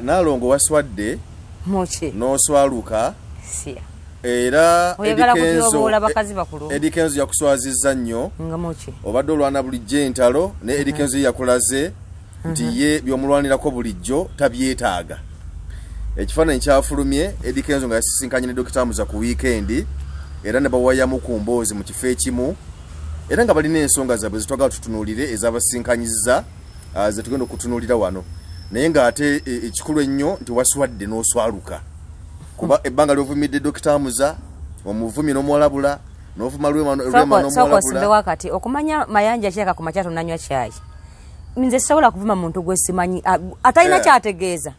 Nalongo waswadde. Muki? N'oswaluka. Siya. Era Oyagala Eddy Kenzo- kutyoboola bakazi bakulu. Eddy Kenzo yakuswazizza nnyo. Nga muki? Obadde olwana bulijjo entalo ne Eddy Kenzo, ye yakulaze nti ye byomulwanirako bulijjo tabyetaaga. Ekifaananyi kyafulumye Eddy Kenzo nga yasisinkanye ne Dr. Muza ku wiikendi, era ne bawayamu ku mboozi mu kifo ekimu, era nga balina ensonga zaabwe zetwagala tutunuulire ezabasinkanyiza, zetugenda okutunuulira wano. Naye ng'ate ekikulu ennyo nti waswadde n'oswaluka, kuba ebbanga lyovumidde Dr. Muza, omuvumi n'omuwalabula, n'ovuma Rwema, Rwema Sooka n'omuwalabula. Osimbewo kati okumanya Mayanja kireka ku makya tonanywa kyayi. Nze sisobola kuvuma muntu gwe simanyi, atalina kyategeeza.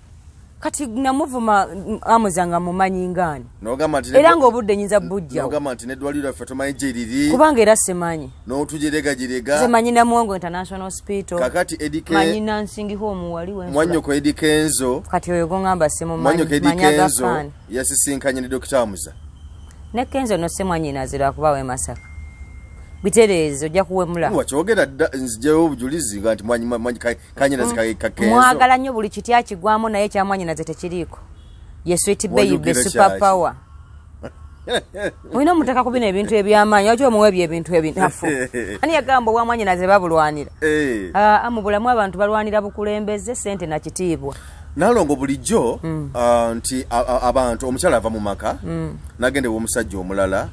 Kati namuvuma Amuza nga mumanyi ngaani? N'ogamba nti Era ng'obudde nyinza bujjawo. N'ogamba nti n'eddwaliro lyaffe tomanyi gye riri. Kubanga era simanyi. N'otugiregagirega. Nze manyi Namuwongo International Hospital. Kakati Eddy Manyi Nansingiho omuwali wensula. Mwannyoko Eddy Kenzo. Kati oyo gongamba simumanyi. Mwannyoko Eddy Manyi Kenzo agafaani. yasisinkanye ne Dr. Muza. Ne Kenzo no si mwannyinaze lwakuba w'e Masaka. Bitereeze, ojja kuwemula. Wakyogera dda, nzijewo obujulizi nga nti kanyinaze ka Kenzo. Mwagala nnyo buli kiti akigwamu, naye ekya mwannyinaze tekiriiko. Ye sweet baby, Wayogera super kyaki? power. Olina omuteeka ku bino ebintu eby'amaanyi, lwaki omuwa ebyo ebintu ebinafu? Ani yagamba obwa mwannyinaze babulwanira? Ah, mu bulamu abantu balwanira bukulembeze, ssente na kitiibwa. Nalongo, bulijjo nti abantu, omukyala ava mu maka n'agenda ew'omusajja omulala,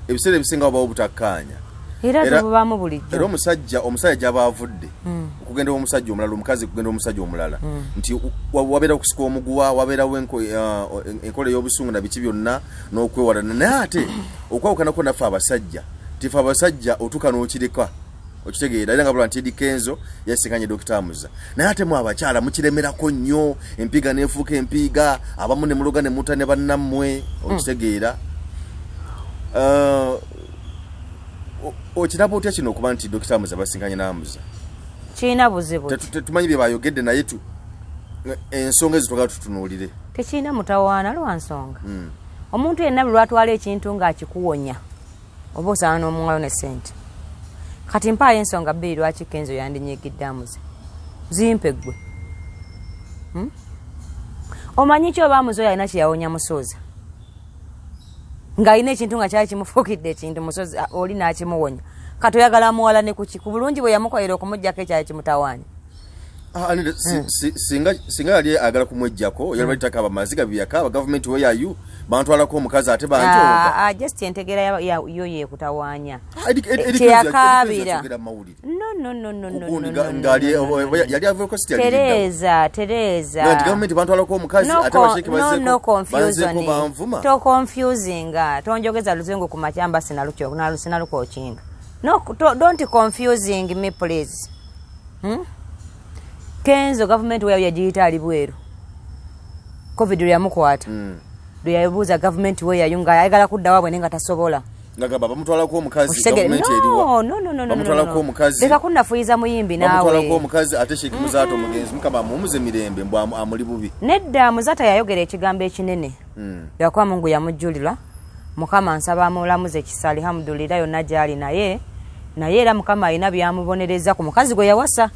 ebiseera ebisinga wabawo obutakkaanya. Era tububaamu bulijjo. Era omusajja gy'aba avudde okugenda ew'omusajja omulala, omukazi okugenda omusajja omulala, nti wabeera okusika omuguwa, wabeerawo enkola ey'obusungu na biki byonna n'okwewalana. Naye ate okwawukanako naffe abasajja, tife abasajja otuuka n'okireka, okitegeera? Era nga bula nti Eddy Kenzo yasinkanye Dr. Muza, naye ate mu abakyala mukiremerako nnyo, empiiga neefuuka empiiga, abamu ne muloga ne muta ne bannammwe, okitegeera? Okiraba otya kino okuba nti Dr. Muza basinkanye n'Amuza? Kirina buzibu ki? Tetumanyi bye bayogedde, naye tu ensonga ezo twagala tutunuulire. Tekirina mutawaana lwa nsonga. Omuntu yenna buli lwatwala ekintu ng'akikuwonya, oba osaana n'omuwayo ne ssente. Kati mpaayo ensonga bbiri lwaki Kenzo yandinyigidde Amuze. Zimpe ggwe. Omanyi ki oba Amuze oyo alina kyeyawonya Musuuza, ng'alina ekintu nga kyali kimufuukidde ekintu, Musozi oli n'akimuwonya? Kati oyagala amuwala ne kuki ku bulungi bwe yamukolera okumugjako ekyali kimutawaanya? Ah, Anita, singa yali ayagala kumwejjako, yali balitakaba maziga byeyakaaba, "Gavumenti weyayu bantwalako omukazi ate banjooga." Ah, ah, just entegeera yo yekutawaanya. Ah, Eddy Kyeyakaabira. Kenzo yakyogera mu mawulire. No, no, no, no, no, Kugundi no, no, no, ng'ali no, no, no. yali avueko siti yali Tereza, tereza. nti gavumenti bantwalako omukazi No ate basheki no confusion. banzeeko banvuma. To confusinga, tonjogeza luzungu ku makyamba, sinalukokinga. No, don't confusing me, please. Kenzo gavumenti weyayo yagiyita ali bweru. COVID lwe yamukwata, lwe yabuuza gavumenti weyayo ng'ayagala kudda waabwe naye nga tasobola. Ngagamba bamutwalako omukazi. Okitegeera? Gavumenti eriwa? No, no, no, no, no, Bamutwalako no. omukazi. Leka kunnafuyiza muyimbi Bamutwalako naawe. omukazi, ate Sheikh Muzaata omugenzi, Mukama amuwumuze mirembe, mbw amuli bubi. Nedda, Muzaata yayogera ekigambo ekinene. Lwakuba Mungu yamujjulira. Mukama nsaba amulamuze ekisa, alhamdulillah, yonna gy'ali. Naye era Mukama alina byamubonereza ku mukazi gwe yawasa,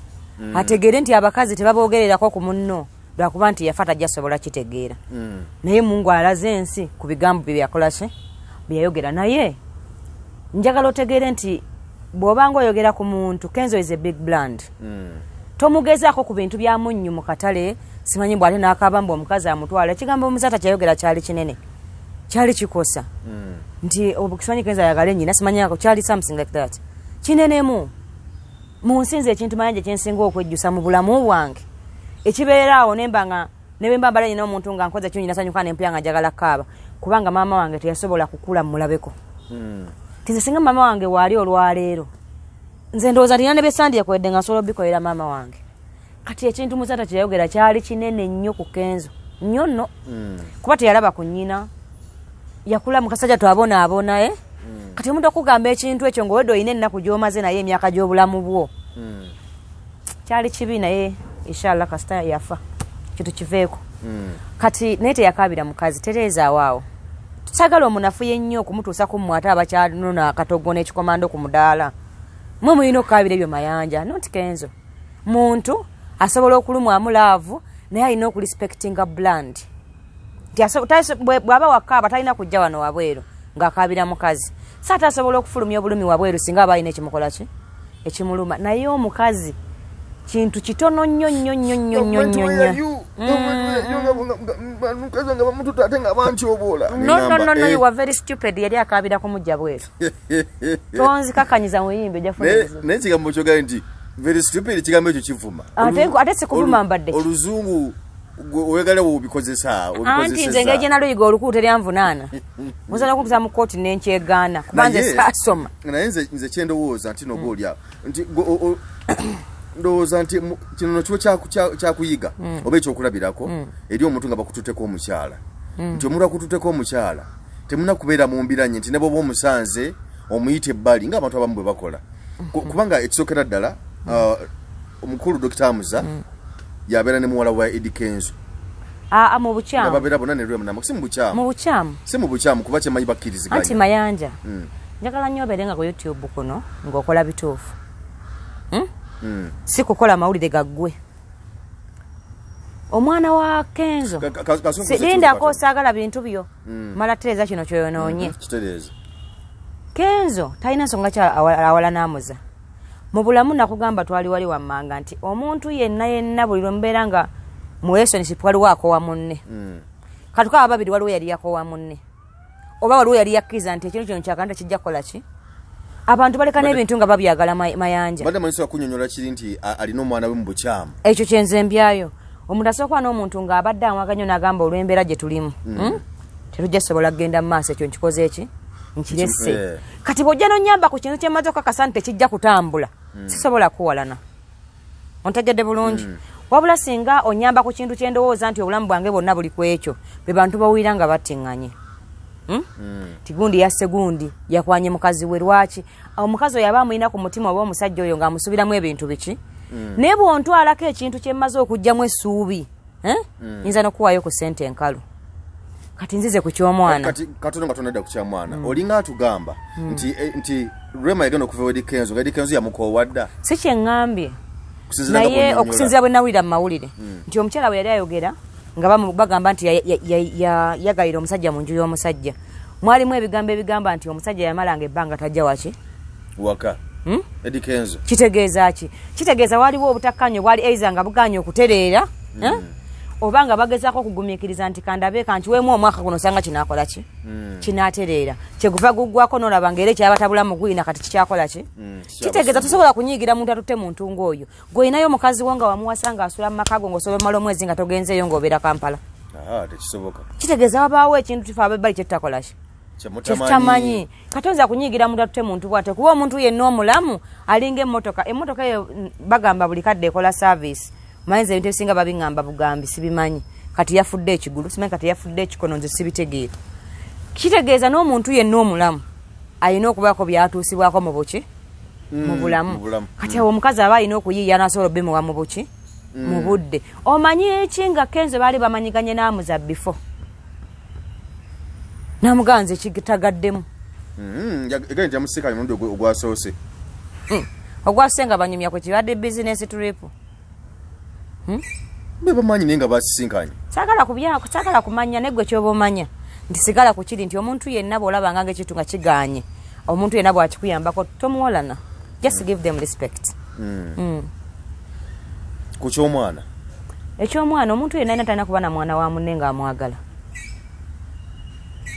ategeere nti abakazi tebaboogererako ku munno. Lwakuba nti yafa tajja sobola kitegeera, naye Mungu alaze ensi ku bigambo bye byakola ki byeyayogera. Naye njagala otegeere nti bw'obanga oyogera ku muntu, Kenzo is a big brand. Tomugezaako ku bintu bya munnyu mu katale, simanyi mbw ate n'akaaba mbu omukazi amutwala. Ekigambo Omuzaata kyayogera kyali kinene, kyali kikosa, nti simanyi Kenzo ayagale nyina, simanyi ako, kyali something like that, kinenemu. Mu nsi nze ekintu Mayanja kyensinga okwejjusa mu bulamu bwange ekibeera awo, nemba nga ne bwe mba mbala nyina omuntu nga nkoze kyonyi, nasanyuka nempya nga njagala kaaba, kubanga maama wange teyasobola kukula mulabeko. Tinze singa maama wange waali olwaleero, nze ndowooza ntina ne besandyekoledde nga nsobola obikolera maama wange. Kati ekintu Muzaata kyeyayogera kyali kinene nnyo ku Kenzo, nnyo nno, kuba teyalaba ku nnyina, yakula mukasajja twabonaabona, eh? Kati omuntu okugamba ekintu ekyo ngaowedde olina ennaku gy'omaze naye emyaka gy'obulamu bwo, kyali kibi. Naye inshallah kasita yafa kintu kiveeko. Kati naye teyakaabira mukazi. Tereeza awaawo, sagala omunafu yennyo okumutuusa ku mmwe ate abakyanona akatogo n'ekikomando ku mudaala. Mwe mulina okukaabira ebyo Mayanja, not Kenzo. Muntu asobola okulumwamu love. Naye alina okurespectinga brand nti bw'aba wakaaba talina kujja wano wabweru ng'akaabira mukazi, so ate asobola okufulumya obulumi wabweru singa aba alina ekimukola ki ekimuluma. Naye omukazi kintu kitono nnyo nnyo nnyo nnyo nnyo nnyo nnyo. Mukazi wange bamututa ate nga bantyoboola. No, no, no, no, you are very stupid. Yali akaabira kumujja bweru. Tonzikakanyiza muyimbi, ojja kufuna ebizibu. Naye ekigambo kyogaye nti very stupid, ekigambo ekyo kivuma. Ate sikuvuma mbadde ki? Oluzungu gwe oyagala wobikozesa. Anti nze engeri gye naluyiga olukulu teryanvunaana, musobola nokuntuusa mu kkooti nenkyegaana kuba nze saasoma. Naye nze kyendowooza nti noba oli awo nti ndowooza nti kino no kiwo kyakuyiga oba ekyokulabirako eri omuntu nga bakututeko omukyala, nti omuntu akututeko omukyala temuna kubeera mu mbiranye, nti ne bwoba omusanze omuyita ebbali ng'abantu abamu bwe bakola. Kubanga ekisookera ddala, omukulu Dr. Amuza yabeera ne muwala wa Eddy Kenzo. Aa, mu nga bukyamu. Babeera bonna ne Rema si mu bukyamu. Mu bukyamu. Si mu bukyamu, kuba kyemanyi bakkiriziganya. Anti Mayanja, njagala nnyo obeere nga ku YouTube kuno ng'okola bituufu. Si kukola mawulire gaggwe. Omwana wa Kenzo Kasooka lindako, katono. Saagala bintu byo, mala tereeza kino kyoyonoonye. Kitereeza. Kenzo talina nsonga ki awala n'amuza mu bulamu. Nakugamba twali wali wammanga nti omuntu yenna yenna buli lwe mubeera nga mu relationship waliwo akowa munne. Katukaaba babiri, waliwo yali yakowa munne oba waliwo yali yakkiriza nti ekintu kino kyakana tekijja kukola ki. Abantu baleka n'ebintu nga babyagala, Mayanja. Mbadde manyi sobola kunnyonnyola kiri nti alina omwana we mu bukyamu. Ekyo kyenze mbyayo. Omuntu asobola kuba n'omuntu ng'abadde amwaga nnyo n'agamba olw'embeera gye tulimu, Tetujja sobola kugenda mu maaso, ekyo nkikoze eki nkirese. Kati bw'ojja n'onnyamba ku kintu kyemmaze okukakasa nti tekijja kutambula, sisobola kuwalana. Ontegedde bulungi? Wabula singa onyamba ku kintu kyendowooza nti obulamu bwange bwonna buli ku ekyo, be bantu bawulira nga battiŋŋanye. Ti gundi yasse gundi, yakwanye mukazi we. Lwaki omukazi oyo aba amulina ku mutima, oba omusajja oyo ng'amusuubiramu ebintu biki? Naye bw'ontwalako ekintu kyemmaze okuggyamu essuubi, eh? Nyinza n'okuwaayo ku ssente enkalu. Kati nzize ku ky'omwana. Kati katono nga tonadda ku kyamwana, olinga atugamba nti Rema yagenda okuva Eddy Kenzo nga Eddy Kenzo yamukoowa dda. Si kyeŋŋambye. Okusinziira nga Naye bw'onnyonnyola. okusinziira bwe nawulira mu mawulire nti omukyala bwe yali ayogera nga bagamba nti yagayira omusajja mu nju y'omusajja, mwalimu ebigambo ebigamba nti omusajja yamalanga ebbanga tajja waki. Waka. Eddy Kenzo. Kitegeeza ki? Kitegeeza waliwo obutakkaanya obwali eiza nga buganye okutereera, eh? Oba nga bagezaako okugumiikiriza nti kandabe kankiweemu omwaka guno osanga kinaakola ki, kinaatereera. Kyeguva guggwako n'olaba ngaera ekyabatabula mu gwina kati kikyakola ki? Kitegeeza tosobola kunyiigira muntu atutte muntu ng'oyo. Gw'olinayo omukazi wo nga wamuwasa ng'asula mu maka go, ng'osobola omala omwezi nga togenzeeyo ng'obeera Kampala? Aha, tekisoboka. Kitegeeza wabaawo ekintu kife abebbali kyetutakola ki, Kyemutamanyi. kyetutamanyi. Kati oyinza kunyiigira muntu atutte muntu bwate? Kuba omuntu yenna omulamu alinga emmotoka. Emmotoka eyo, bagamba buli kadde ekola service. Manyiza ebintu ebisinga babiŋŋamba bugambi, sibimanyi. Kati yafudde ekigulu, simanyi kati yafudde ekikono, nze sibitegeera. Kitegeeza n'omuntu yenna omulamu alina okubaako byatuusibwako mu buki, mu bulamu. Mu bulamu. Kati awo omukazi aba alina okuyiiya n'asobola obimuwa mu buki, mu budde. Omanyi eki nga Kenzo baali bamanyiganye n'amuza before namuganza ekitagaddemu. Egenda nti yamusiikanye omulundi ogwasoose. Ogwase nga banyumya ku kibadde business trip. Be bamanyi naye nga basisinkanye. Saagala kubya, saagala kumanya. Naye gwe kyoba omanya nti sigala ku kiri nti omuntu yenna bw'olabanga nga ekintu nga kiganye, omuntu yenna bw'akikuyambako tomuwalana, just give them respect. Ku ky'omwana. Ekyomwana, omuntu yenna yenna talina kuba na mwana wa munne ng'amwagala.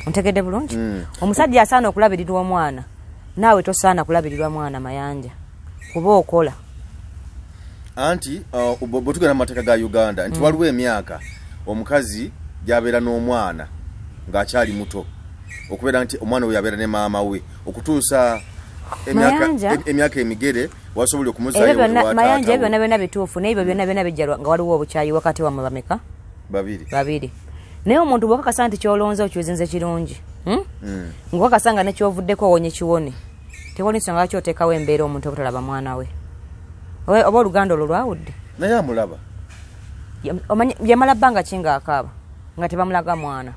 Ontegedde bulungi? Omusajja asaana okulabirirwa omwana, naawe tosaana kulabirirwa mwana, Mayanja, kuba okola. Anti bwe tugenda mu mateeka ga Uganda nti waliwo emyaka omukazi gy'abeera n'omwana ng'akyali muto, okubeera nti omwana we yabeera ne maama we okutuusa Mayanja. Emyaka emigere wasobola okumuzaayo Ebyo byonna ewa Mayanja, taata ebyo we. byonna byonna bituufu, naye ebyo byonna byonna bijja nga waliwo obukyayi wakati wammwe. Bameka? Babiri. Babiri. Naye omuntu bwokakasa nti kyolonze okyuzinze kirungi, Ng'okakasa nga nekyovuddeko owonye kiwone, tewali nsonga lwaki oteekawo embeera omuntu obutalaba mwana we. Oba oluganda olwo lwawudde. Naye amulaba. Omanyi yamala bbanga ki ng'akaaba nga tebamulaga mwana?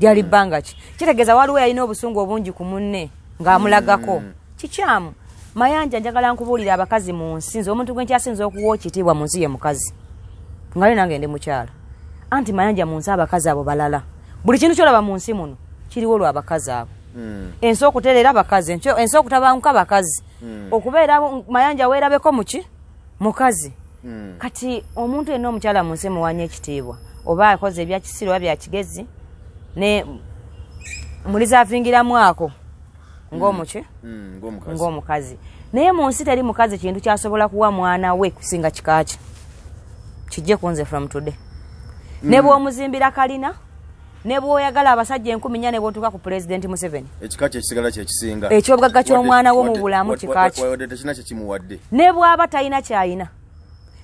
Lyali bbanga ki? Kitegeeza waliwo yalina obusungu obungi ku munne ng'amulagako. Kikyamu, Mayanja. Njagala nkubuulira, abakazi mu nsi, nze omuntu gwe nkyasinza okuwa ekitiibwa mu nsi ye mukazi. Nga nange ndi mukyala. Anti Mayanja, mu nsi abakazi abo balala. Buli kintu kyolaba mu nsi muno kiriwo lwabakazi abo. Ensi okutereera abakazi, ensi okutabanguka bakazi, okubeera Mayanja weerabeko muki mukazi. Kati omuntu yenna omukyala mu nsi muwanya ekitiibwa, oba akoze ebyakisiru oba byakigezi, ne mulizavingiramu ako ng'omuki, ng'omukazi. Naye mu nsi teri mukazi kintu kyasobola kuwa mwana we kusinga kikaaki. Kijje kunze from today. Ne bw'omuzimbira kalina, ne bw'oyagala abasajja 4,000, ne bw'otuuka ku Pulezidenti Museveni, ekika kyekisigala kyekisinga. Ekyobugagga ky'omwana wo mu bulamu kikaaki. Wadde tekina kyekimuwadde. Ne bw'aba talina kyayina,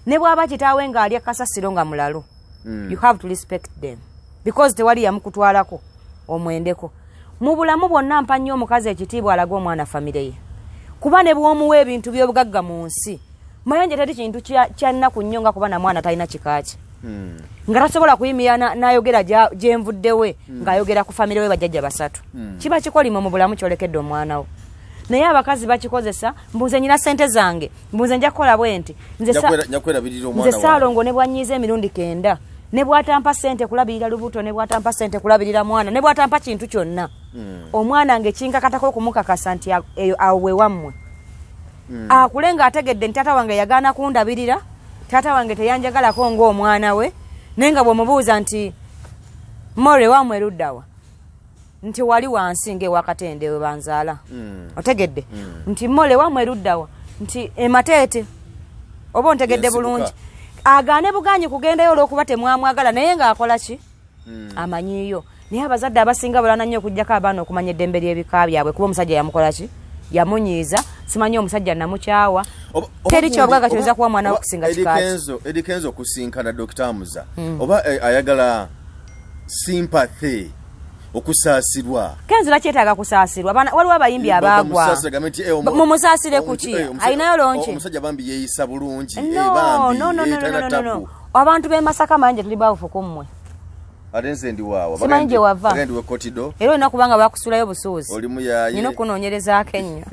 ne bw'aba kitaawe ng'alya kasasiro nga mulalu, you have to respect them because tewali yamukutwalako omwendeko. Mu bulamu bwonna mpa nnyo omukazi ekitiibwa alaga omwana famire ye, kuba ne bw'omuwa ebintu by'obugagga mu nsi, Mayanja, teri kintu kya nnaku nnyo nga kuba na mwana talina kikaaki, nga tasobola kuyimirira n'ayogera gyenvuddewe, ng'ayogera ku famire we bajjajja basatu. Kiba kikolimo mu bulamu kyolekedde omwana wo. Naye abakazi bakikozesa, mbunze nyina sente zange, mbunze nja kukola bwe nti, nze Njakwerabirira nze omwana wange. Saalongo ne bwanyiiza emirundi 9, ne bwatampa sente kulabirira lubuto, ne bwatampa sente kulabirira mwana, ne bwatampa kintu kyonna, omwana nge kinkakatako okumukakasa nti eyo awo we wammwe. Akule ng'ategedde nti taata wange yagaana kundabirira, taata wange teyanjagalako ng'omwana we. Naye nga bw'omubuuza nti more wammwe luddawa, nti wali wansi ng'ewakatende we banzaala. Otegedde nti more wammwe luddawa, nti emateete, oba ontegedde Yensibuka. bulungi. Agaane buganyi kugendayo olw'okuba temwamwagala, naye ng'akola ki? Amanyiiyo. Naye abazadde abasinga balwana nnyo okugjako abaana okumanya eddembe ly'ebika byabwe, kuba omusajja yamukola ki? Yamunyiiza. Simanyi omusajja namukyawa. Teri kyobugagga kyoyinza kuwa mwana we kusinga kikaaki. Kikaaki. Eddy Kenzo okusinkana Dr. Hamza, oba ayagala sympathy, okusaasirwa. Kenzo takyetaaga kusaasirwa. Waliwo abayimbi abaagwa. Bamusaasire, gambe nti, Mumusaasire kuki? Ayinayo lonki? Omusajja bambi yeeyisa bulungi, No, bambi, no, no, no, talina no, no, no. tabu. Abantu b'e Masaka, manje tuli bawufu ku mmwe. Ate nze ndi waawa? Simanyi gye wava. Bagenda ndi wekotido. Era olina kubanga bakusulayo busuuzi. Oli muyaye. Nina okunoonyerezaako ennyo.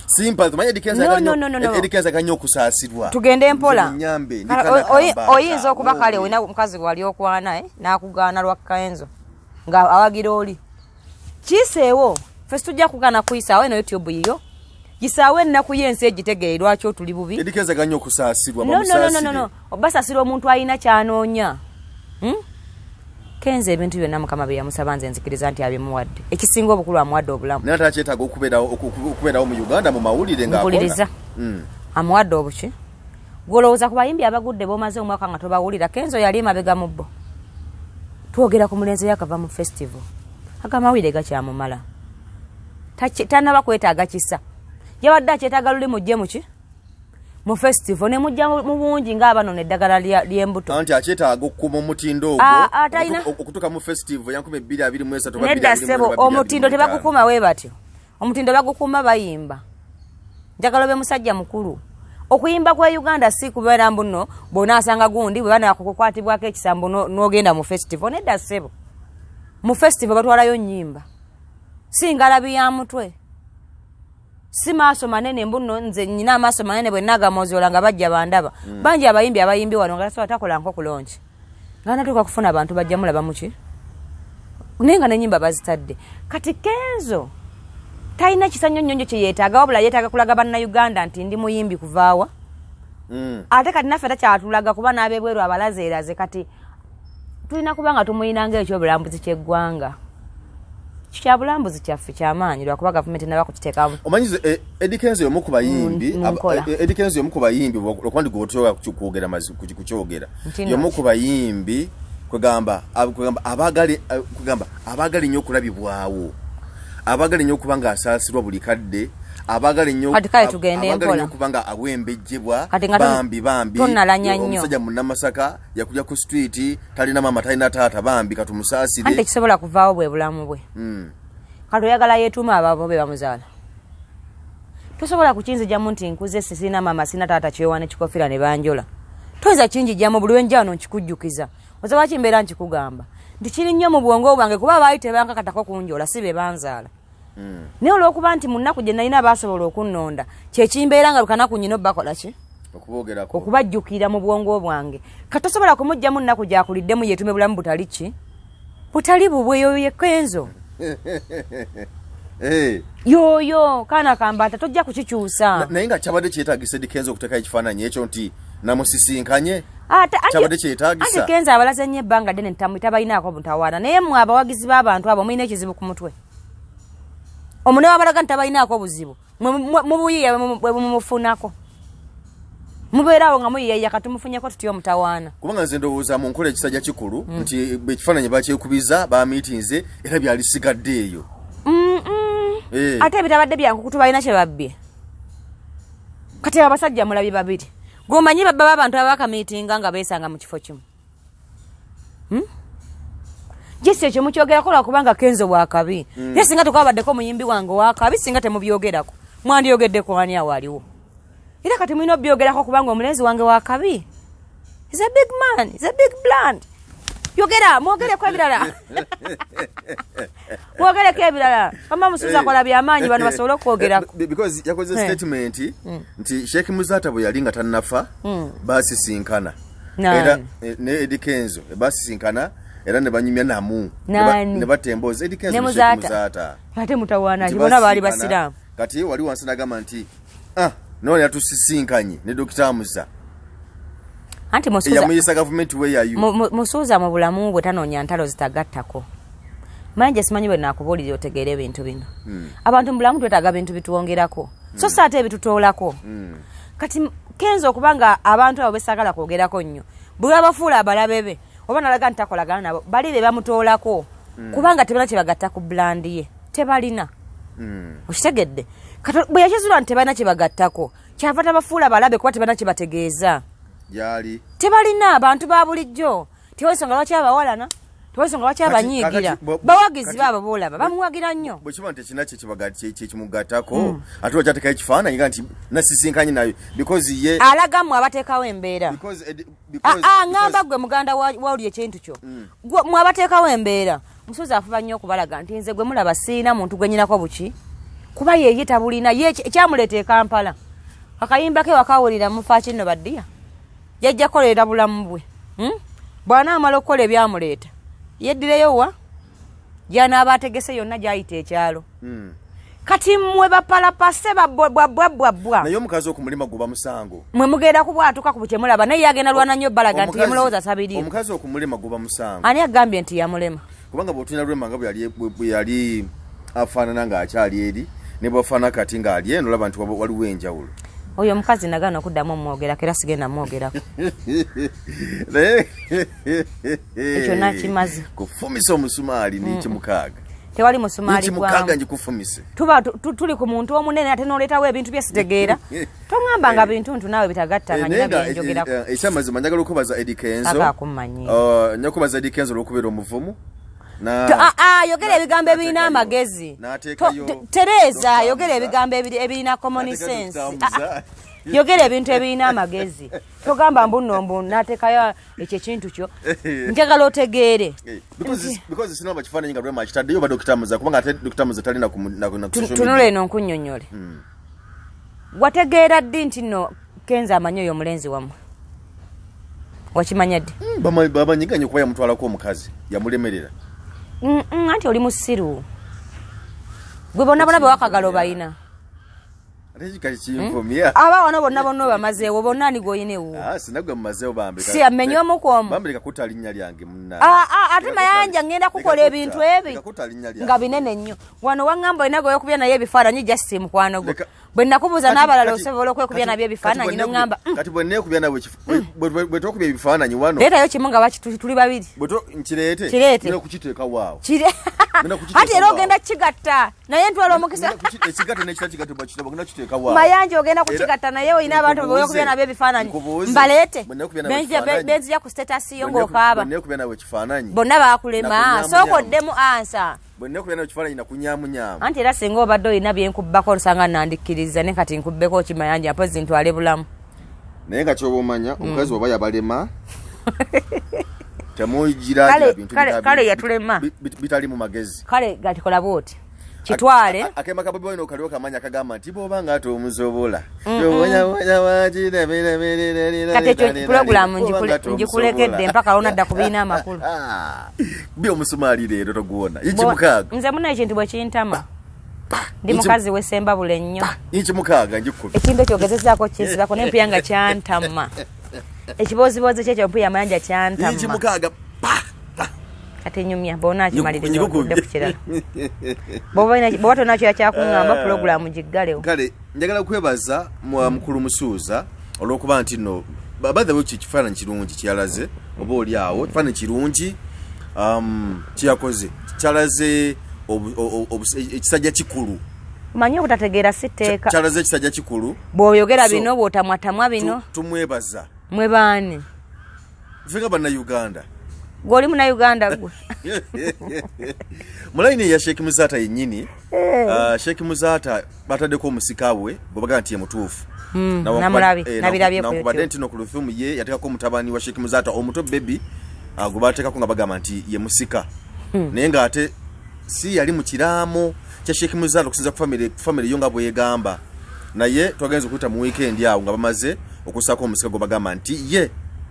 Sympathy, manyi Eddy Kenzo No, ayagala no, nnyo- no, no, no. Eddy Kenzo ayagala nnyo okusaasirwa. Tugende mpola. Nze munyambe, ndi Kale, kana kambaata. oyinza okuba kale olina omukazi wali okwana, n'akugaana lwa Kenzo nga awagira oli kiiseewo. Ffe situjja kugaana kuyisaawo eno YouTube yiyo, gisaawo ennaku y'ensi egitegeere lwaki otuli bubi. Eddy Kenzo ayagala nnyo okusaasirwa. No, no, no, no, Bamusaasire. no, no. Obasasira omuntu alina kyanoonya, Kenzo ebintu byonna Mukama bye yamusaba, nze nzikiriza nti abimuwadde. Ekisinga obukulu, amuwadde obulamu. Naye ate akyetaaga okubeerawo mu Uganda mu mawulire ng'akola. Mpuliriza. Amuwadde obuki? Gwolowooza ku bayimbi abagudde bomaze omwaka nga tobawulira, Kenzo yali emabega mu bo. Twogera ku mulenzi yakava mu festival, agamawulire gakyamumala. Tanaba kwetaaga kisa, yabadde akyetaaga luli mujje muki mu festival ne mujja mu bungi ng'abanona eddagala ly'embuto. Anti akyetaaga okukuuma omutindo ogwo Ah, ah, talina- okutuuka mu festival ya 2023 oba Nedda 2024 ssebo, oba omutindo 2025. tebagukuuma we batyo. Omutindo bagukuuma bayimba. Njagala obe musajja mukulu. Okuyimba kwa Uganda si kubeera mbuno bw'onaasanga gundi bwe banakukwatibwako ekisambo n'ogenda mu festival. Nedda ssebo, mu festival batwalayo nnyimba, si ngalabi ya mutwe, si maaso manene mbuno nze nyina amaaso manene bwe nagamozola nga bajja bandaba. Bangi abayimbi abayimbi wano nga tasobola takola nko kulonki nga natuuka kufuna abantu bajja mulaba muki, naye nga nenyimba bazitadde. Kati Kenzo talina kisa nnyo nnyo kye yeetaaga, wabula yeetaaga kulaga Bannayuganda nti ndi muyimbi kuvaawa. Ate kati naffe takyatulaga kuba n'abebweru abalazeeraze. Kati tulina kuba nga tumuyina ngaekyobulambuzi ky'eggwanga. Kyabulambuzi kyaffe kyamaanyi lwakuba gavumenti naba kukiteekamu. Omanyi Eddy Kenzo y'omu ku bayimbi Mu nkola. Eddy Kenzo y'omu ku bayimbi, lwakuba ndi gwe kwogera kukyogera, Nti no y'omu ki? ku bayimbi kwegamba abaagala ennyo okulabibwawo, abaagala ennyo okuba nga asaasirwa buli kadde, abaagala ennyo Kati kale tugende abaagala mpola. ennyo okuba nga awembejjebwa. Kati nga Bambi, bambi, tonnalanya nnyo. omusajja Munnamasaka yakulya ku street, talina maama, talina taata, bambi Anti katumusaasire. tekisobola kuvaawo, bwe bulamu bwe. Kati oyagala yeetuuma abaabo be bamuzaala? Tosobola kukinzijamu nti nkuze sirina maama, sirina taata, kyewaana ekikofiira ne banjola. Toyinza kinjijamu. Buli wenjano nkikujjukiza. Oza lwaki mbeera nkikugamba nti kiri nnyo mu bwongo bwange, kuba baali tebankakatako kunjola, si be banzaala. Naye olwokuba nti mu nnaku gye nalina baasobola okunnonda, kyekimbeera nga lukanaku nyina obakola ki? Okubogerako. Okubajjukira mu bwongo bwange. Katosobola kumugjamu nnaku gyakuliddemu yeetume bulamu butali ki? Butali bubwe. Yoyo ye Kenzo. Yoyo kaana kambata, tojja kukikyusa. Naye nga kyabadde kyetagisa Eddy Kenzo okuteekayo ekifaananyi ekyo nti namusisinkanye? Kyabadde kyetaagisa? Anti Kenzo abalaze nnyo ebbanga ddene nti tabalinaako mutawaana, naye mmwe abawagizi b'abantu abo mulina ekizibu ku mutwe. Omune wabalaga nti tabalinaako buzibu, mubuyiiya bwe bumumufunako, mubeerawo nga muyiiya katumufunyeko tutya omutawaana. Kubanga nze ndowooza mu nkola ekisajja kikulu nti ekifaananyi bakyekubiza, bamiitinze, era byalisigadde eyo. Ate ebitabadde byankukutu balina kye babbye. Kati abo abasajja mulabye babiri, gwomanyi babba b'abantu abakamiitinga nga beesanga mu kifo kimu. Jesi ekyo mukyogerako lwakubanga Kenzo wakabi. Ye singa tukabaddeko omuyimbi wange wakabi, singa temubyogerako, mwandyogeddeko ani awo aliwo? Era kati mulina obyogerako kubanga omulenzi wange wakabi. Is a big man, is a big brand. Yogera, mwogereko ebirala, mwogereko ebirala. Mama Musuuza akola byamaanyi, bano basobole okwogerako. Because yakoze statement nti Sheikh Muzata bwe yali nga tannafa basisinkana. Era ne Eddy Kenzo basisinkana era ne banyumya namu ne batta emboozi. Eddy Kenzo ne Sheikh Muzata. Ate mutawaana ki? Bonna baali basiraamu. Kati wali wansi nagamba nti ah, none yatusisinkanye ne Dr. Muza. Anti yamuyisa gavumenti we yayu. Musuuza mu bulamu bwe tanoonya ntalo zitagattako. Manje simanyi bwe nakubuulira otegeera ebintu bino. Abantu mu bulamu twetaaga bintu bitwongerako, so si ate ebitutoolako. Kati Kenzo okubanga abantu abo besaagala kwogerako nnyo, bwe babafuula abalabe be oba nalaga nti takolagana nabo, bali be bamutoolako, kubanga tebalina kye bagatta ku brand ye, tebalina. Okitegedde? Kati bwe yakizuula nti tebalina kye bagattako, kyava tabafuula balabe, kuba tebalina kye bategeeza. Gyali. Tebalina, abantu ba bulijjo. Tewali nsonga lwaki abawalana, tewali nsonga lwaki abanyiigira. Bawagizi baabo boolaba bamuwagira nnyo. Bwe kiba nti ekina kyekimugattako, ate lwaki ekifaananyi nga nti nasisinkanye nayo? Because ye alaga mmwe abateekawo embeera. Ŋŋamba gwe muganda wa oli ekintu kyo. Mwe abateekawo embeera. Musuuza afuba nnyo okubalaga nti nze gwe mulaba siina muntu gwe nyinako buki, kuba yeye tabulina. Ye ekyamuleeta e Kampala, akayimba ke wakawulira mufa kino baddiya, yajja kukolerera bulamu bwe. Bw'anaamala okukola ebyamuleeta, yeddireyo wa gyanaaba ategese yonna gyayita ekyalo. Kati mmwe bapalapase babwabwabwabwa. Naye omukazi okumulima guba musango? Mwe mugenda kubwatuka ku kyemulaba, naye yagenda lwana nnyo balaga nti yemulowooza tabiriyo. Omukazi okumulima guba musango? Ani agambye nti yamulema? Kubanga bw'otulina Rema nga bwe yali afaanana ng'akyali eri ne bwafaanana kati ng'ali eno, olaba nti waliwo enjawulo. Oyo omukazi nagaana okuddamu omwogerako, era sigenda mwogerako. Naye Ekyo nakimaze. Kufumisa omusumaali n'ekimukaaga. Tewali musumaali. N'ekimukaaga ngikufumise. Tuba tuli ku muntu omunene, ate noleetawo ebintu byesitegeera. Toŋŋamba nga bintu ntu naawe bitagatta nga Naye nyina nga byenjogerako. Ekyamazima njagala okubaza Eddy Kenzo. Akaakummanyi. Nja kubaza Eddy Kenzo olw'okubeera omuvumu. Yogera ebigambo ebirina amagezi. N'ateekayo Tereeza. Dr. Yogera Muza. ebigambo ebirina common N'ateekayo sense. Dr. Muza. Yogera ebintu ebirina amagezi. Togamba mbu nno mbu nateekayo ekyo ekintu kyo. Njagala otegeere. Because sinaba kifaananyi nga Rema akitaddeyo oba Dr. Muza, kubanga ate Dr. Muza talina ku social Tunula media. eno nkunnyonnyole. Wategeera ddi nti nno Kenzo amanyi oyo omulenzi wammwe? Wakimanya ddi? Bamanyiganye kuba yamutwalako omukazi, yamulemerera. Anti oli musiru gwe. Bonna bonna bewakagalo balina. Ate kikali kinvumya. Aba wano bonna bonna obamazeewo bonna, ani gwoyina ewuwo? Ah, sinagwe mumazeewo bambi. Si amenye omu ku omu. Bambi, leka kutta linnya lyange munna. Ah, ah, ate Mayanja ngenda kukola ebintu ebi Leka kutta linnya lyange. nga binene nnyo. Wano waŋŋamba olina gweyokubya naye ebifaananyi, just mukwano gwo. Bwe nakubuuza n'abalala osobola okwekubya nabyo ebifaananyi, noŋŋamba Kati bwe neekubya nawe bwe twekubya ebifaananyi wano. Leetayo kimu nga tuli babiri. Nkireete? Kireete. Ngenda kukiteeka waawo. Kire. Ngenda kukiteeka Ati era waawo. ogenda kigatta naye ntwala omukisa. Ngenda ekigatta n'ekitali kigatta bakitaba, ngenda kukiteeka waawo. Mayanja, ogenda Era kukigatta naye olina abantu bewekubya nabyo ebifaananyi. Nkubuuze. Mbaleete. Bwe neekubya nabo ekifaananyi. Benzija ku status yo Bwe ng'okaaba. bwe neekubya nawe ekifaananyi. Bonna bakulema. Nakunyamunyamu. Sooka oddemu ansa. Bwe neekubya nawe ekifaananyi nakunyamunyamu. Anti era singa obadde olina byenkubbako olusanga nandikkiriza, ne kati nkubbeko ki Mayanja? Mpozi ntwale bulamu. Naye nga kyoba omanya, omukazi bw'aba yabalema temugiragira bintu Kale yatulema. bitali mu magezi. Kale gatikola bwoti. Kitwale. Akema ka Bobi Wine okaliwo kamanya akagamba nti bw'oba nga tomusobola. Kati ekyo pulogulaamu ngikulekedde mpaka lonadda ku birina amakulu. Bi omusumaali leero toguwona. Inchi 6. Nze muna ekintu bwe kintama. Ndi mukazi w'essembabule nnyo. Inchi 6 ngikubye. Ekintu ekyo ogezezaako kinsibako naye mpuya nga kyantama. Ekibooziboozi kyekyo mpuya amayanja kyantama. Inchi 6. Kati nyumya bw'ona akimaliriza okudde ku kirala. Bw'oba tolina kyakuŋŋamba pulogulaamu giggalewo. Kale njagala kwebaza mukulu Musuuza olw'okuba nti nno by the way kifaananyi kirungi kyeyalaze oba oli awo kifaananyi kirungi kyeyakoze kyalaze ekisajja kikulu. Omanyi obutategeera si tteeka. Kyalaze ekisajja kikulu. Bw'oyogera bino bw'otamwatamwa bino. Tumwebaza. Mwe baani? Ffe nga Bannayuganda. Gwe oli Munnayuganda gwe. Mu layini ya Sheikh Muzaata yennyini, Sheikh Muzaata bataddeko omusika we gwe bagamba nti ye mutuufu. Nabirabye ku Nankubadde nti no ku Luthumu ye yateekako mutabani wa Sheikh Muzaata omuto baby gwe bateekako nga bagamba nti ye musika. Naye ng'ate si yali mu kiraamo kya Sheikh Muzaata okusinziira ku family yo nga bw'egamba. Naye twagenze okuyita mu weekend awo nga bamaze okussaako omusika gwe bagamba nti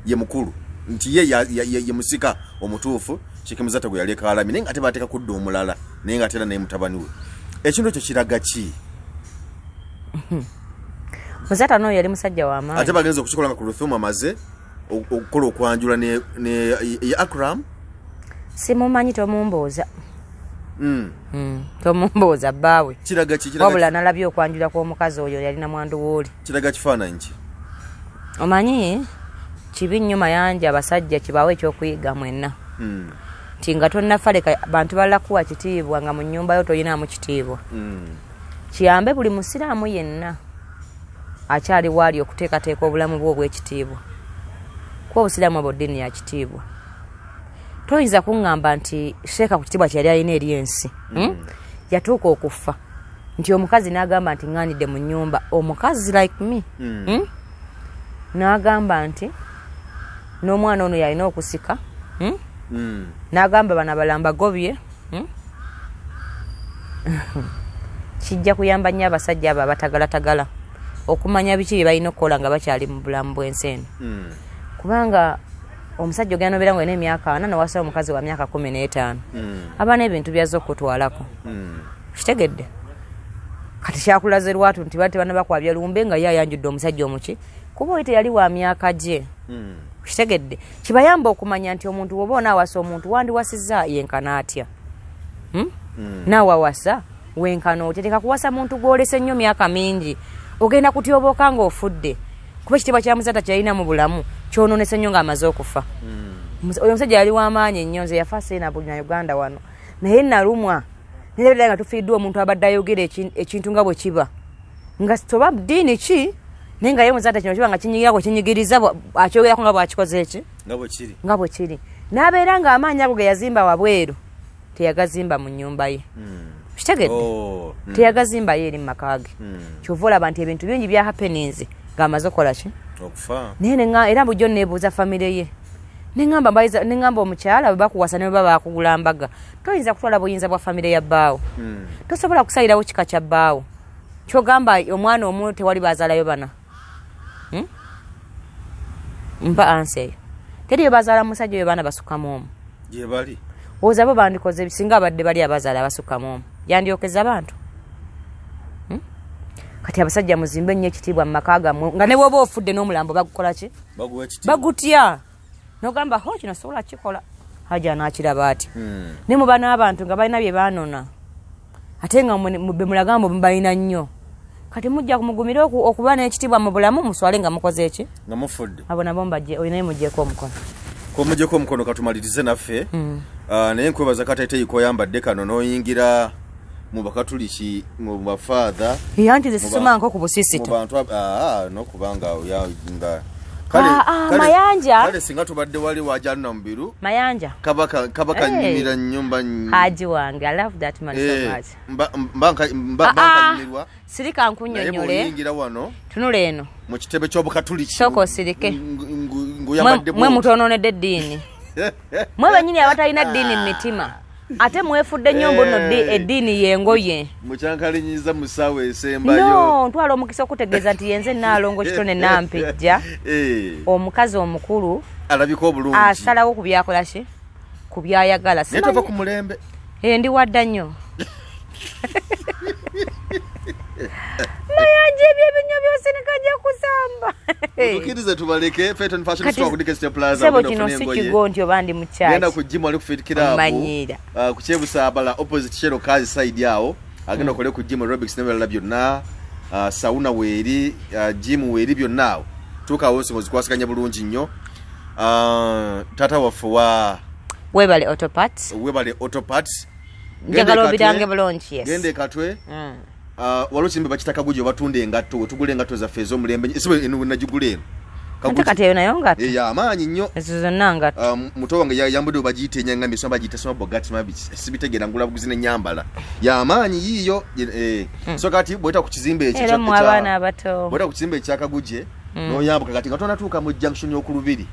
ye mukulu, nti ye musika omutuufu Sheikh Muzaata gwe yaleka alami, naye ng'ate bateeka kudda omulala naye ng'ate era naye mutabani we. Ekintu ekyo kiraga ki? Muzaata n'oyo yali musajja wa maanyi. Ate bagenze okukikola nga ku Luthumu amaze okukola okwanjula ne Akram. Simumanyi, tomumbuuza. Tomumbuuza bbaawe. Kiraga ki? Kiraga Wabula nalabye okwanjula kw'omukazi oyo yalina mwandu wooli. Kiraga kifaananyi ki? Omanyi kibi nnyo Mayanja abasajja kibaawo ekyokuyiga mwenna. Nti nga tonnafa leka bantu balala kuwa kitiibwa nga mu nnyumba yo toyinaamu kitiibwa. Kiyambe buli musiraamu yenna akyali waali okuteekateeka obulamu bwe obw'ekitiibwa. Kuba obusiraamu obwo ddiini ya kitiibwa. Toyinza kuŋŋamba nti sheeka ku kitiibwa kye yali alina eri ensi. Yatuuka okufa nti omukazi n'agamba nti ŋŋaanidde mu nnyumba, omukazi like me. N'agamba nti n'omwana ono yalina okusika. N'agamba bano abalala mbagobye. Kijja kuyamba nnyo abasajja abo abatagalatagala okumanya biki bye balina okukola nga bakyali mu bulamu bw'ensi eno. Kubanga omusajja ogenda n'obeera ng'olina emyaka 40 n'owasa omukazi wa myaka 15. Aba n'ebintu by'azze okukutwalako. Kitegedde? Kati kyakulaze lwatu nti bali tebanna bakwabya lumbe nga ye ayanjudde omusajja omuki, kuba oli teyali wa myaka gye. Kitegedde? Kibayamba okumanya nti omuntu bw'oba onaawasa omuntu wandiwasizza yenkana atya. Naawe awasa wenkana otya? Teka kuwasa muntu gw'olese nnyo myaka mingi, ogenda kutyobooka ng'ofudde. Kuba ekitiibwa kya Muzaata ky'alina mu bulamu kyonoonese nnyo ng'amaze okufa. Oyo omusajja yali w'amaanyi nnyo, nze yafa seena buli na Uganda wano. Naye nalumwa nera nga tufiiriddwa omuntu abadde ayogera ekintu nga bwe kiba. Nga toba ddiini ki, naye nga ye Muzaata kino kiba nga kinyigira kwe kinyigiriza, akyogerako nga bw'akikoze eki? Nga bwe kiri. Nga bwe kiri. N'abeera ng'amaanyi ago ge yazimba wabweru teyagazimba mu nnyumba ye. Kitegedde? Teyagazimba ye eri mu maka ge. Ky'ova olaba nti ebintu bingi bya happenings ng'amaze okukola ki? Okufa. Naye era bulijjo neebuuza famire ye. Ne ŋŋamba omukyala bwe bakuwasa ne bwe baba bakugula mbaga, toyinza kutwala buyinza bwa famire ya bbaawo. Tosobola kusalirawo kika kya bbaawo. Ky'ogamba omwana omu tewali bazaalayo bana. Mpa ansi eyo. Teriyo bazaala musajja oyo baana basukkamu omu. Gye bali. Olowooza bo bandikoze singa abadde bali abazaala abasukkamu omu. Yandyokeza abantu. Kati abasajja muzimbe nnyo ekitiibwa mu maka gammwe nga ne bw'oba ofudde n'omulambo bagukola ki? Baguwa ekitiibwa. Bagutya. N'ogamba, ho kino sobola kukikola. Hajji anaakiraba atya? Ne muba n'abantu nga balina bye baanona. Ate nga be mulaga mbu mubalina nnyo. Kati mujja kumugumira okuba n'ekitiibwa mu bulamu, muswale nga mukoze eki? Nga mufudde. Abo nabo mbajje, oyo naye muggyeko omukono. Ko muggyeko omukono katumalirize naffe. Naye nkwebaza kateeteeyi k'oyambadde kano n'oyingira mu bakatuliki, mu bafaatha. Ye anti nze sisoma nko ku busisita. Mu bantu n'okubanga nga kale, Mayanja. Kale singa tubadde wali wajanuna mubiru. Mayanja. Kabaka kanyumira nnyumba Haji wange, I love that man so much. Mba nkanyumirwa. Sirika nkunnyonnyole. Naye bw'oyingira wano, Tunula eno. Mu kitebe ky'obukatuliki. Sooka osirike. Nguyambadde Mwe bw'oti. mutonoonedde eddiini. Mwe bennyini abatalina ddiini mu mitima. Ate mwefudde nnyo mbu nno eddiini y'engoye. Mukyankalinyiza mu ssaawa esembayo. No, ntwala omukisa okutegeeza nti yenze Nnaalongo Kitone Nampijja. Omukazi omukulu alabika obulungi asalawo ku byakola ki, ku byayagala. Naye tova ku mulembe. Ndi wadda nnyo. Mayanja, ebyo ebinyo byosinika jja kusamba. Tukkirize tubaleke. Feton Fashion Kati Store ku Dikeste Plaza. Sebo, Ogenda kino ofune si engoye. kigo nti oba ndi mu Genda kyaki. ku gym wali ku Fit Club. Omanyiira. Ku Kyebusaabala opposite Shell Cars side awo. Agenda okole ku gym, aerobics n'ebirala byonna. Sauna weeri, gym weeri, byonna awo. Tuuka awo ensonga zikwasiganya bulungi nnyo. Taata waffe wa Webale Autoparts. Webale Autoparts. Njagala obirange bulungi, yes. Genda ekatwe. Waliwo kimbe bakita Kaguji, batunda engatto, wetugula engatto zaffe ez'omulembe. Esibe eno nagigula eno. Ate kati eyo nayo ngatto. Eh, amaanyi nnyo. Ezo zonna ngatto. Muto wange yambudde we bagiyita enyangami, soma bagiyita soma bogati, soma sibitegeera, ngula buguzi nenyambala yamaanyi yiiyo. So kati bweta ku kizimbe ekyo Era mu abaana abato. Bweta ku kizimbe ekyakaguje noyambuka kati nga tonatuuka mu junction y'okulubiri,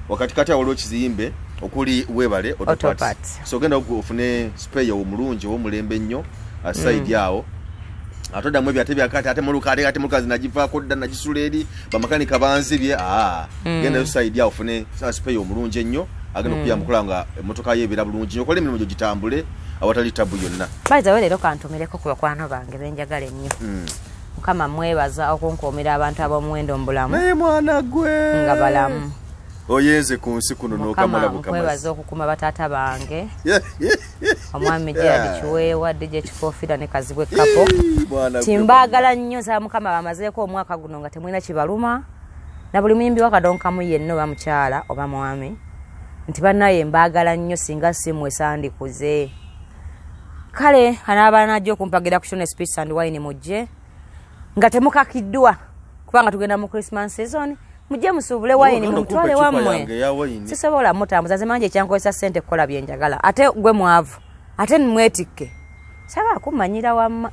wakati kati awo waliwo ekizimbe okuli Webale Auto Auto Parts. Parts. So ogenda ofune spare omulungi ow'omulembe ennyo side awo. Ate oddamu ebyo ate byakati ate muluka ate muluka nagivaako dda, nagisula eri bamakanika banzibye. Gendayo side awo ofune spare omulungi ennyo agenda okuyamba okulaba nga emmotoka yo ebeera bulungi nnyo, okole emirimu gyo gitambule awatali tabu yonna. By leero kantumireko ku bakwano bange benjagala ennyo. Mukama mwebaza okunkuumira abantu ab'omuwendo mu bulamu. Naye mwana gwe Nga balamu. Oyenze ku nsi kuno Mukama n'okamala nkwebaza bukamazi. okukuuma bataata bange, omwami Gerard Kiweewa, DJ Kikofiira ne Kazibwe Kapo. Mwana gwe. Timbaagala nnyo za Mukama bamazeeko omwaka guno nga temulina kibaluma, na buli muyimbi wakadonkamu yenna, oba mukyala oba mwami, nti bannaye mbaagala nnyo. Singa simmwe sandikuze. Kale anaaba najja okumpagira ku Shone Speech and Wine, mujje nga temukakiddwa, kubanga tugenda mu Christmas season. Mujje musuubule wayini, Ogenda okumpa mumutwale eccupa wammwe. yange eya wayini. Sisobola mutambuza zimangi, ekyankozesa ssente kukola byenjagala. Ate gwe mwavu, ate nimwetikke, sagala kumanyira. Wamma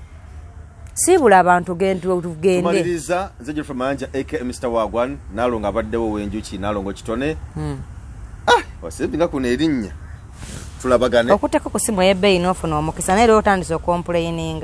siibula abantu, tugende. Tumaliriza. Nze Geoffrey Mayanja aka Mr Wagwan, Naalongo abaddewo w'enjuki, Naalongo Kitone. Ah, wasevinga kuno erinnya. Tulabagane. Okutteko ku simu ey'ebbeeyi n'ofuna omukisa, naye era otandise okomplaininga.